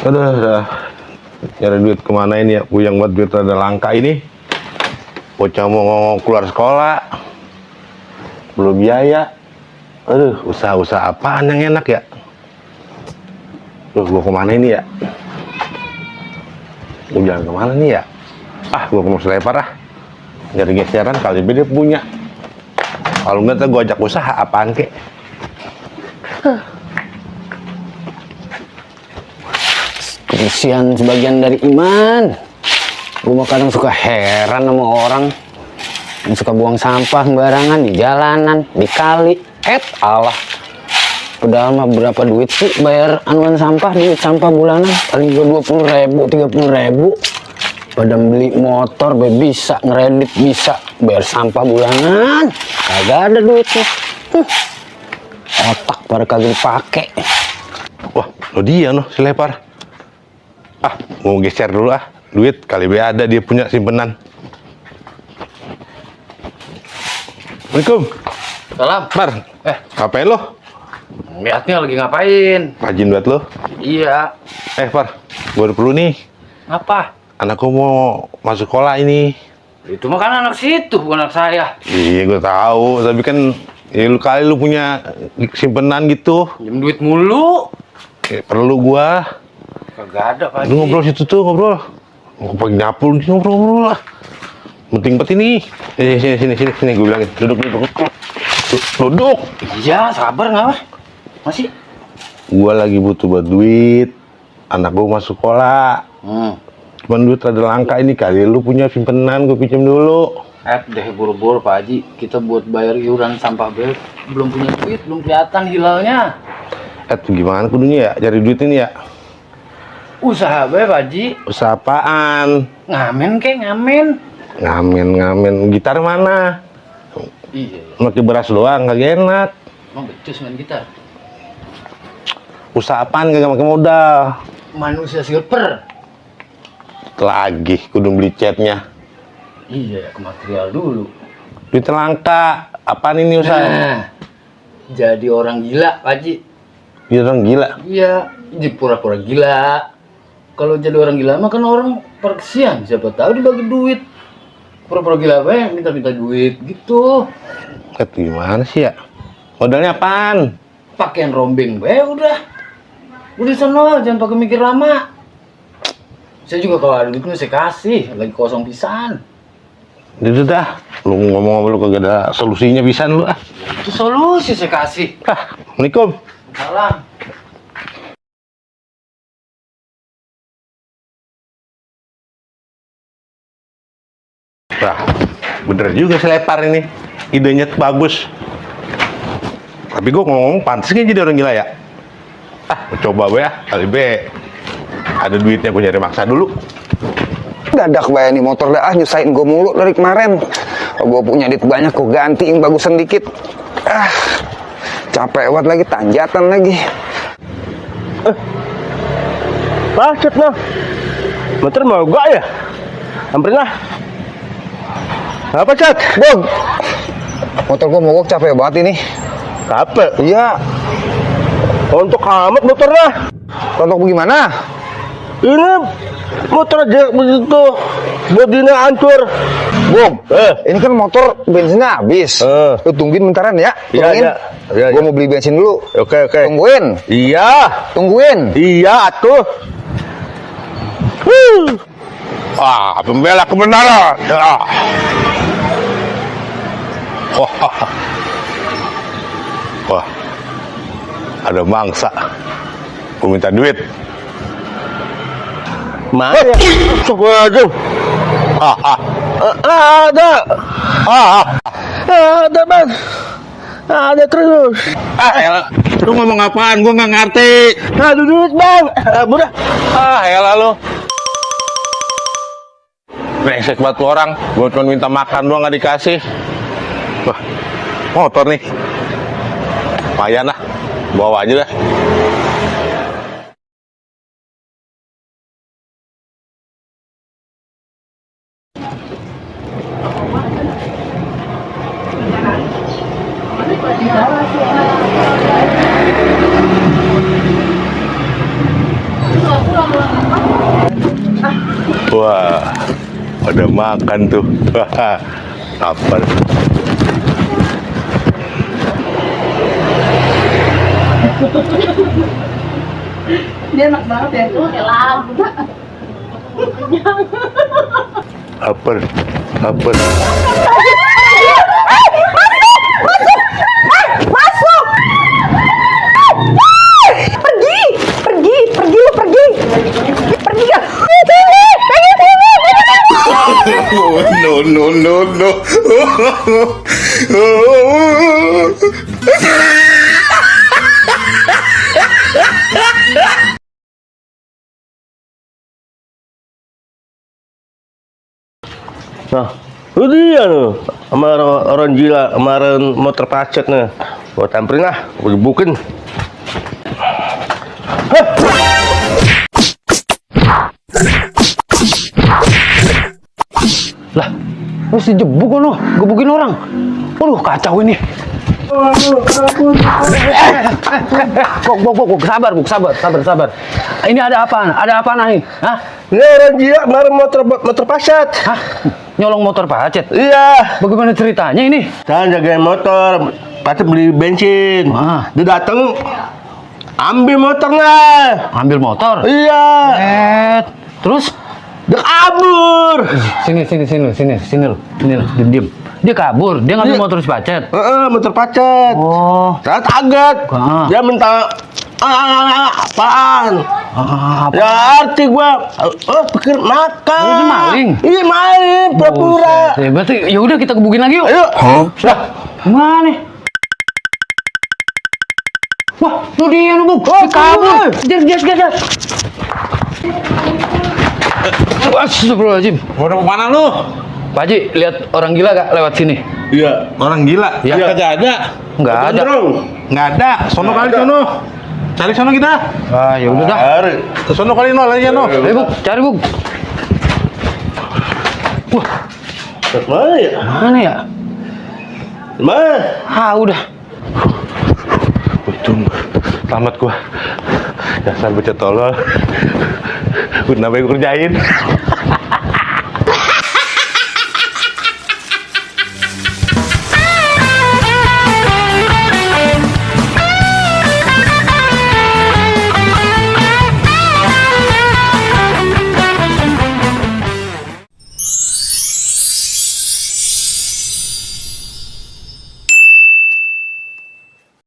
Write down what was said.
Aduh, udah nyari duit kemana ini ya? Puyeng buat duit rada langka ini. Bocah mau keluar sekolah, belum biaya. Aduh, usaha-usaha apaan yang enak ya? Duh, gua kemana ini ya? Gua jalan kemana nih ya? Gua ke Selepar ah. Nyari geseran kali dia punya. Kalau enggak, gua ajak usaha apaan kek? Kebersihan sebagian dari iman. Gue mah kadang suka heran sama orang yang suka buang sampah sembarangan di jalanan, di kali. Allah. Padahal mah berapa duit sih bayar anuan sampah, duit sampah bulanan? Paling gue 20.000, 30.000. Pada beli motor, bisa ngeredit, bisa bayar sampah bulanan. Kagak ada duitnya. Otak pada kagak dipakai. Wah, lo dia noh, Selepar. Mau geser dulu duit kali be ada dia punya simpenan. Assalamualaikum. Salam. Par, ngapain lo? Lihatnya lagi ngapain? Rajin buat lo. Iya. Par, gue ada perlu nih. Apa? Anakku mau masuk sekolah ini. Itu mah kan anak situ, bukan anak saya. Iya, gue tahu. Tapi kan ya lu punya simpenan gitu. Pinjam duit mulu. Perlu gua. Kagak ada, Pak. Lu ngobrol situ tuh, ngobrol. Pagi nyapu ngobrol lah. Penting banget ini. Sini gue bilangin. Duduk. Iya, sabar nggak mah? Masih? Gua lagi butuh buat duit. Anak gua masuk sekolah. Cuman duit rada langka ini kali. Lu punya simpenan, gue pinjam dulu. Deh buru-buru Pak Haji. Kita buat bayar iuran sampah belum punya duit, belum kelihatan hilalnya. Gimana kudunya ya? Cari duit ini ya? Usaha Pak Haji. Usaha apaan? Ngamen kek, ngamen. Ngamen. Gitar mana? Iya. Pakai beras doang, kagak enak. Emang becus main gitar? Usaha apaan kagak pakai modal? Manusia silver. Lagi kudu beli catnya. Iya, ke material dulu. Duit langka. Apaan ini usaha? Nah, jadi orang gila, Pak Haji. Dia orang gila. Iya, jadi pura-pura gila. Kalau jadi orang gila mah kan orang perkesian, siapa tahu dibagi duit. Pura-pura gila apa minta-minta duit gitu. Gimana sih ya? Modalnya apaan? Pakaian rombeng udah. Udah sono, jangan pakai mikir lama. Saya juga kalau ada duitnya saya kasih, lagi kosong pisan. Itu dah. Lu ngomong-ngomong lu kagak ada solusinya pisan lu . Itu solusi saya kasih. Assalamualaikum. Salam. Bener juga Selepar ini. Idenya bagus. Tapi gue ngomong pantas kan jadi orang gila ya? Coba kali be. Ada duitnya gue nyari maksa dulu. Dadak bayar nih motor dah, nyusahin gue mulu dari kemarin. Gue punya duit banyak, gue ganti yang bagusan dikit. Capek banget lagi, tanjatan lagi. Macet noh. Motor mau gak ya? Samperin lah. Apa Cat? Bog, motor gue mogok, capek banget ini. Capek? Iya. Untuk amat motornya. Rontok bagaimana? Ini motor aja begitu, bodinya hancur. Bog, ini kan motor bensinnya habis. Lu tungguin bentaran ya. Iya. Gue mau beli bensin dulu. Oke. Tungguin. Iya. Tungguin. Iya atuh. Pembela kebenaran. Wah, ada mangsa. Gue minta duit. Mana ya? Coba aja. Ada. Ada bang. Ada terus. Lu ngomong apaan? Gue nggak ngerti. Aduh duit bang. Mudah. Elah lu. Brengsek banget lu orang. Gue cuma minta makan doang nggak dikasih. Wah, motor nih. Lumayan lah. Bawa aja dah. Wah, pada makan tuh. Lapar. Dia enak banget ya, tuh kayak lagu. Lapar. Lapar. Masuk! Pergi! Pergi! Pergi lu pergi! Pergi ya! No, no, no, no. Nah, itu dia tuh. Sama orang gila kemarin motor pacet nih. Gua tamperin lah, gua gebukin. Lah, lu si jebuk kan lu, gebukin orang. Waduh, kacau ini. Bok, sabar. Ini ada apa? Ada apa nih? Hah? Ini orang gila kemarin motor pacet. Hah? Nyolong motor pacet? Iya. Bagaimana ceritanya ini? Saya jagain motor, pacet beli bensin. Ah. Dia dateng, ambil motornya. Ambil motor? Iya. Terus? Dia kabur. Sini lu, diem. Dia kabur, dia ngambil Iya. motor si pacet. Motor pacet. Oh, Saya kaget. Ah. Dia minta apaan? apa? Ya arti gua, pikir makan. Ini maling? Iya maling, pura-pura. Buset, berarti ya udah kita kebukin lagi yuk. Ayo. Lah, mana nih? Wah, lu dia lu, Bung. Dia kabur. Jas. Astagfirullahaladzim. Mau kemana lu? Pak Haji, lihat orang gila gak lewat sini? Iya, orang gila. Iya. Kagak ada. Nggak ada. Nggak ada. Sono kali sono. Cari sono kita. Ah, ya udah dah. Cari. Ke sono kali no, aja no. Ayo, Bung, cari, Bung. Wah, Mana ya? mana ya? Mana? Ah, udah. Untung selamat gua. Dasar bocah tolol. Udah apa yang gua kerjain?